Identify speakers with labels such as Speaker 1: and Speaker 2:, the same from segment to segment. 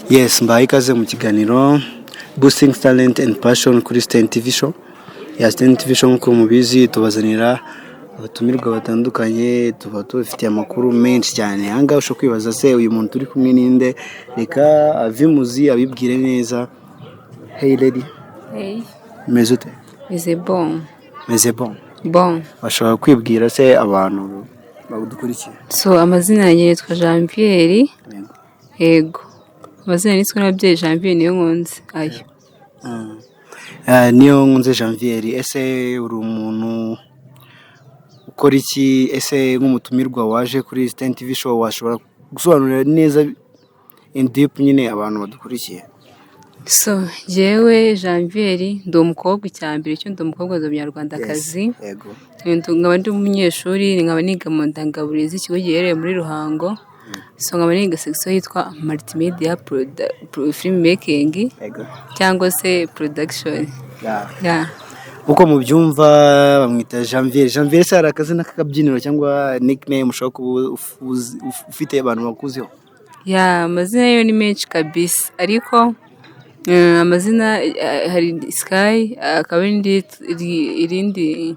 Speaker 1: Yes, mbahaye ikaze mu kiganiro Boosting Talent and Passion kuri Stein TV Show. Ya Stein TV Show, nk'uko mubizi, tubazanira abatumirwa batandukanye, tuba tubafitiye amakuru menshi cyane. Aha ngaha ushobora kwibaza se, uyu muntu turi kumwe ninde? Reka avimuzi abibwire neza. Hey lady.
Speaker 2: Hey.
Speaker 1: Meze ute?
Speaker 2: Meze bon.
Speaker 1: Meze bon.
Speaker 2: Bon.
Speaker 1: Bashobora kwibwira se abantu badukurikiye?
Speaker 2: So amazina yanjye yitwa Janvier. Yego. Amazina niswe n'ababyeyi, Janvier Niyonkunze. Ayo.
Speaker 1: Niyonkunze Janvier, ese uri umuntu ukora iki? Ese nk'umutumirwa waje kuri Stein TV Show, washobora gusobanurira neza in deep nyine abantu badukurikiye?
Speaker 2: So, jyewe Janvier ndi umukobwa. Icya mbere cyo ndi umukobwa, ndi umunyarwandakazi. Nkaba ndi umunyeshuri, nkaba niga mu Ndangaburezi, ikigo giherereye muri Ruhango. So nkaba niga section yitwa Multimedia Film Making cyangwa se Production. Yeah.
Speaker 1: Uko mubyumva, bamwita Janvier. Janvier, se hari akazina k'akabyiniro cyangwa nickname ushobora kuba ufite abantu bakuziho?
Speaker 2: Yeah, amazina yo ni menshi kabisa, ariko amazina hari Sky, akaba irindi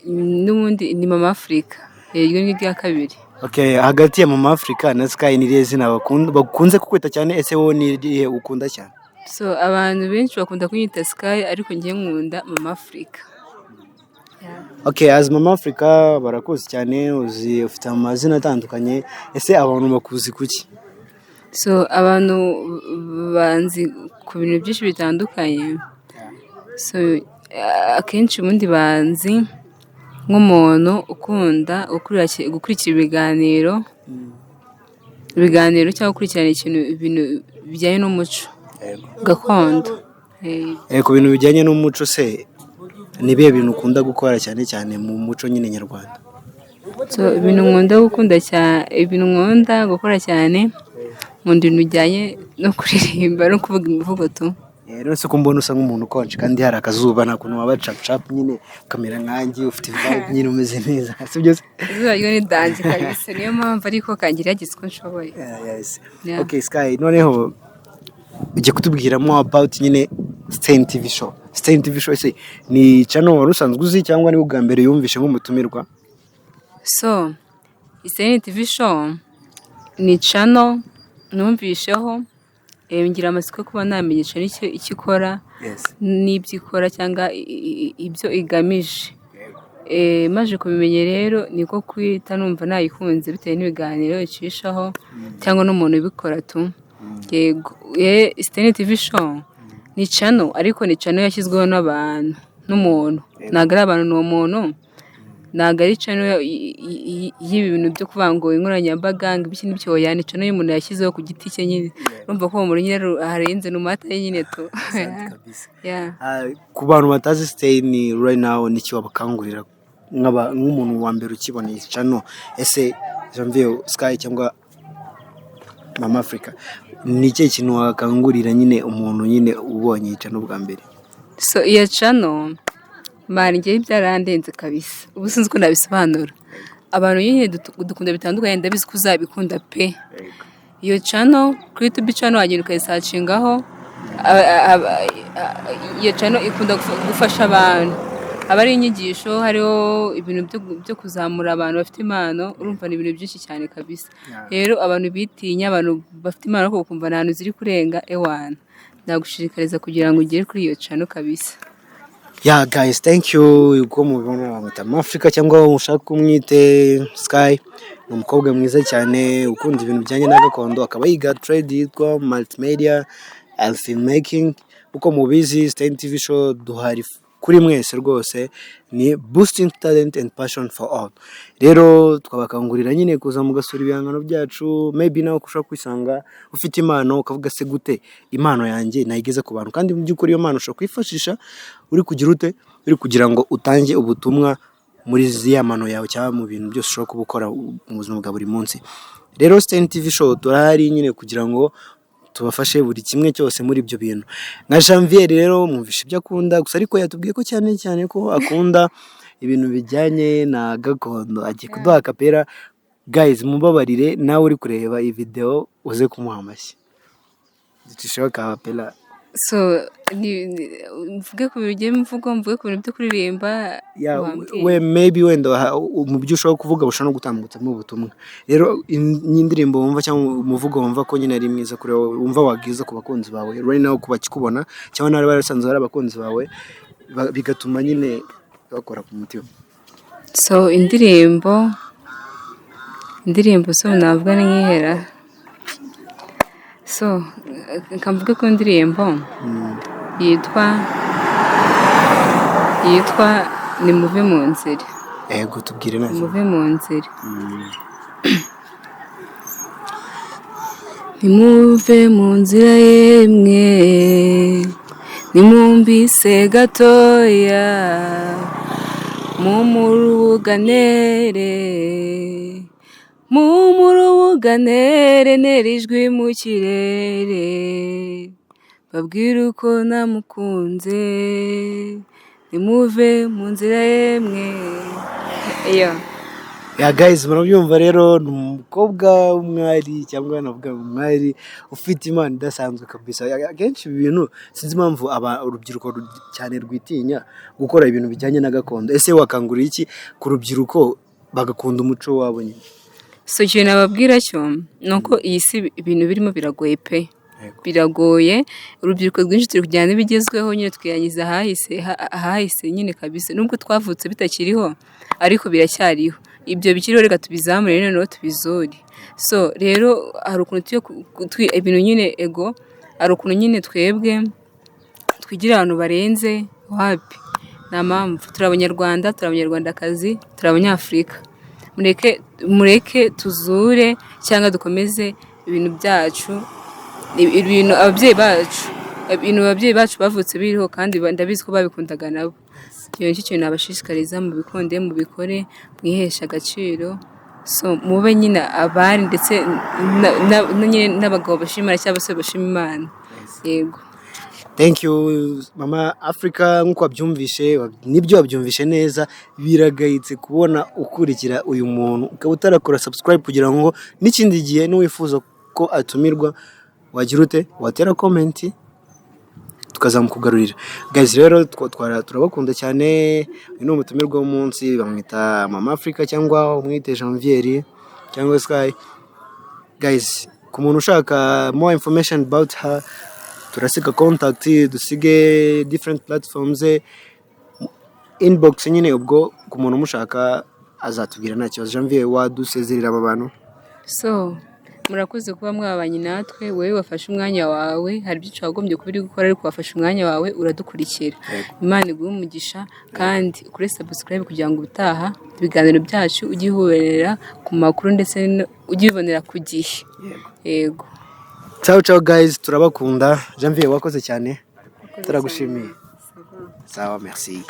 Speaker 2: n'ubundi ni Mama Africa. Iryo ni irya kabiri.
Speaker 1: Okay, hagati ya Mama Africa na Sky, ni irihe zina bakunze kukwita cyane? Ese wowe ni irihe ukunda cyane?
Speaker 2: So abantu benshi bakunda kunyita Sky, ariko njye nkunda Mama Africa.
Speaker 1: Okay, as Mama Africa barakuzi cyane, uzi ufite amazina atandukanye. Ese abantu bakuzi kuki?
Speaker 2: So abantu banzi ku bintu byinshi bitandukanye. So akenshi ubundi banzi nk'umuntu ukunda gukurikira ibiganiro cyangwa gukurikirana ikintu, ibintu bijyanye n'umuco gakondo.
Speaker 1: Ku bintu bijyanye n'umuco se, ni ibihe bintu ukunda gukora cyane cyane mu muco nyine nyarwanda?
Speaker 2: So ibintu nkunda gukunda cyane, ibintu nkunda gukora cyane, nkunda ibintu bijyanye no kuririmba no kuvuga imivugo tu.
Speaker 1: Rero se ko mbona usa nk'umuntu ukonje kandi hari akazuba, nta kuntu waba cap cap nyine ukamera nkanjye, ufite vibe nyine, umeze neza, sibyo se?
Speaker 2: Izuba ryo ni danger kabisa, niyo mpamvu, ariko kangerageza uko nshoboye.
Speaker 1: Yeah, yes.
Speaker 2: Yeah.
Speaker 1: Okay Sky, noneho ugiye kutubwira more about nyine Stein TV Show. Stein TV Show ese ni channel wari usanzwe uzi cyangwa ni ubwa mbere yumvishe nk'umutumirwa?
Speaker 2: So Stein TV Show ni channel numvisheho, ngira amatsiko yo kuba namenya channel icyo ikora n'ibyo ikora cyangwa ibyo igamije. Maze kubimenya rero, niko kwita numva nayikunze bitewe n'ibiganiro icishaho cyangwa n'umuntu ubikora tu. Yego, Stein TV Show ni channel, ariko ni channel yashyizweho n'abantu, n'umuntu. Ntabwo ari abantu, ni umuntu. Ntabwo ari channel y'ibi bintu byo kuvuga ngo inkoranyambaga, ngo ibiki n'ibiki, oya, ni channel y'umuntu yashyizeho ku giti cye nyine. Urumva ko uwo muntu nyine arenze, ni umata nyine tu. Yeah.
Speaker 1: Ah, ku bantu batazi Stein right now, niki wabakangurira nk'umuntu wa mbere ukibona iyi channel? Ese Janvier Sky cyangwa Mama Africa, ni ikihe kintu wakangurira nyine umuntu nyine ubonye iyi channel bwa mbere?
Speaker 2: So iyo channel, man, njyewe byarandenze kabisa, ubu sinzi uko nabisobanura. Abantu nyine dukunda bitandukanye, ndabizi ko uzabikunda pe. Iyo channel kuri YouTube channel wagenda ukayisearchingaho. Iyo channel ikunda gufasha abantu, haba ari inyigisho, hariho ibintu byo kuzamura abantu bafite impano. Urumva ni ibintu byinshi cyane kabisa. Rero abantu bitinya, abantu bafite impano ariko bakumva nta hantu ziri kurenga, ewana, nagushishikariza kugira ngo ugere kuri iyo channel kabisa.
Speaker 1: Yeah guys, thank you. Uko mubibona, bamwita Africa cyangwa ushaka kumwite Sky. Ni umukobwa mwiza cyane ukunda ibintu bijyanye na gakondo, akaba yiga trade yitwa multimedia and filmmaking. Uko mubizi, Stein TV Show duhari kuri mwese rwose, ni boosting talent and passion for all. Rero twabakangurira nyine kuza mugasura ibihangano byacu. Maybe nawe ushobora kwisanga ufite impano, ukavuga se gute impano yanjye nayigeze ku bantu? Kandi mu by'ukuri iyo mpano ushobora kwifashisha uri kugira ute, uri kugira ngo utange ubutumwa muri ziriya mpano yawe cyangwa mu bintu byose ushobora kuba ukora mu buzima bwa buri munsi. Rero Stein TV Show turahari nyine kugira ngo tubafashe buri kimwe cyose muri ibyo bintu. Nka Janvier rero, mwumvishe ibyo akunda gusa, ariko yatubwiye ko cyane cyane ko akunda ibintu bijyanye na gakondo. Agiye kuduha acapella. Guys, mubabarire, nawe uri kureba iyi video uze kumuha amashyi. Ducisheho acapella.
Speaker 2: So mvuge ku bintu by'imvugo, mvuge ku bintu byo kuririmba?
Speaker 1: Yeah.
Speaker 2: Wambwiye.
Speaker 1: We maybe wenda mu byo ushobora kuvuga bushobora no gutambutsamo ubutumwa. Rero n'indirimbo wumva cyangwa umuvugo wumva ko nyine ari mwiza kuri wowe, wumva wabwiza ku bakunzi bawe right now, ku bakikubona cyangwa n'abari barasanzwe ari abakunzi bawe, bigatuma nyine bakora ku mutima.
Speaker 2: So indirimbo so navuga ni nkihera. So reka mvuge ku ndirimbo yitwa "Nimuve mu nzira".
Speaker 1: Yego, tubwire neza.
Speaker 2: "Nimuve mu nzira". Nimuve mu nzira yemwe, nimwumvise gatoya, mumurubuganere, mumurubuganere, nera ijwi mu kirere, babwire uko namukunze, nimuve mu nzira yemwe. Iyo.
Speaker 1: Yeah guys, murabyumva rero, ni umukobwa w'umwari, cyangwa navuga umwari ufite impano idasanzwe kabisa. Akenshi ibi bintu sinzi impamvu aba urubyiruko cyane rwitinya gukora ibintu bijyanye na gakondo. Ese wakangurira iki ku rubyiruko bagakunda umuco wabo nyine?
Speaker 2: So ikintu nababwira cyo ni uko iyi si ibintu birimo biragoye pe. Biragoye. Urubyiruko rwinshi turi kujyana n'ibigezweho nyine, twiyangiza ahahise, ahahise nyine kabisa. Nubwo twavutse bitakiriho, ariko biracyariho. Ibyo bikiriho reka tubizamure, noneho tubizure. So rero hari ukuntu tuyo ibintu nyine ego, hari ukuntu nyine twebwe twigira abantu barenze. Wapi, nta mpamvu. Turi Abanyarwanda, turi Abanyarwandakazi, turi Abanyafurika. Mureke, mureke tuzure cyangwa dukomeze ibintu byacu, ibintu ababyeyi bacu bavutse biriho, kandi ndabizi ko babikundaga nabo. Icyo nicyo kintu nabashishikariza: mubikunde, mubikore, mwiheshe agaciro. So mube nyine abari ndetse nyine n'abagabo bashima Imana cyangwa abasore bashima Imana. Yego.
Speaker 1: Thank you, Mama Africa. Nk'uko wabyumvishe, nibyo, wabyumvishe neza. Biragayitse kubona ukurikira uyu muntu ukaba utarakora subscribe, kugira ngo n'ikindi gihe niwifuza ko atumirwa wagira ute, watera comment tukazamukugarurira. Guys, rero turabakunda cyane. Uyu ni umutumirwa w'umunsi, bamwita Mama Africa cyangwa umwite Janvier cyangwa Sky. Guys, ku muntu ushaka more information about her, turasiga contact, dusige different platforms ze, inbox nyine. Ubwo ku muntu umushaka azatubwira, nta kibazo. Janvier, wadusezerera aba bantu?
Speaker 2: So murakoze kuba mwabanye natwe. Wowe wafashe umwanya wawe, hari byinshi wagombye kuba uri gukora, ariko wafashe umwanya wawe uradukurikira. Imana iguhe umugisha, kandi ukore subscribe kugira ngo ubutaha ibiganiro byacu ujye uhorera ku makuru, ndetse ujye ubibonera ku gihe. Yego.
Speaker 1: Ciao ciao guys, turabakunda. Janvier, wakoze cyane, turagushimiye. Sawa, merci.